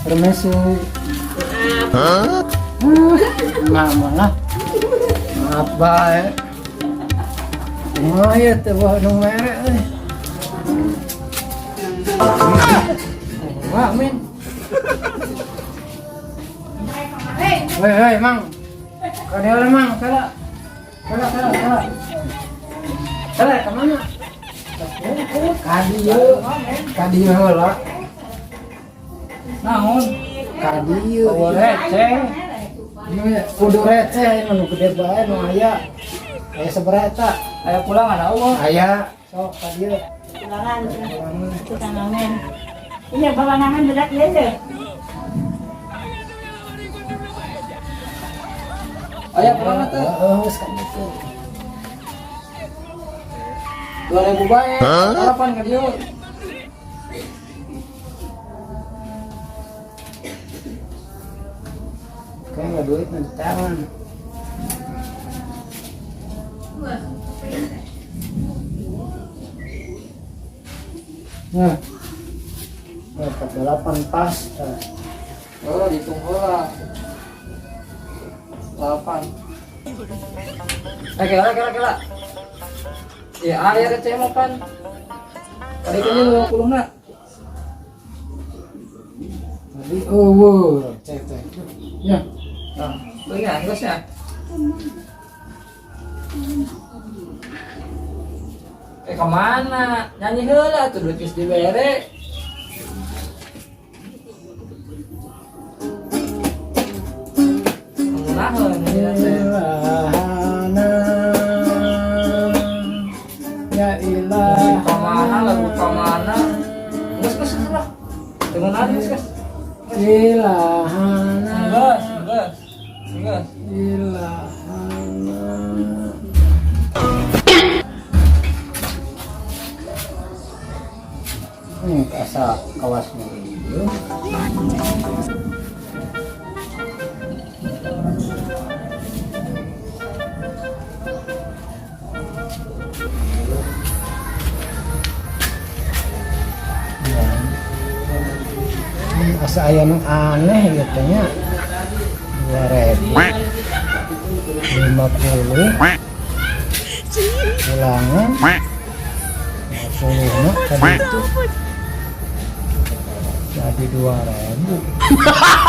Permisi. Maaf. Nah, malah. Maaf bae. Kumaha ya teh bawa nu mere euy. Wah, min. Hei, hei, Mang. Kadieu Mang, kala. Kala, kala, kala. Kala, ka mana? Kadieu. Kadieu heula. Naon? Kadieu. Bawa receh. Ini kudu receh nu gede bae nu aya. Aya sabaraha eta? Aya pulangan euweuh. Aya, sok kadieu. Pulangan. Pulangan. Iya, bawangan berat ya deh. Aya pulangan teh. Heeh, geus kan itu. 2000 bae. Harapan ka dieu. Kayak nggak duit di tangan. Nah, 48 pas. Tah. Oh, dihitung heula. 8. Eh, kela kela kela. Ya, aya receh mah pan. Tadi kan 50 na. Tadi oh, cek cek. Ya, Nah, beuingan geus nya. Eh kemana? Nyanyi heula tuh duit geus dibere. Ngeunaheun nyanyi teh. Ilahana. Ya ilah. Musik kamana, lagu kamana. Geus geus geus lah. Teu ngeunaheun geus geus. Ilahana. Geus, geus. Geus. Ilahana. Asa kawas nu ieu. Ya. Asa aya nu aneh gitu nya. 2050 pulangan 50 na tadi itu jadi 2000.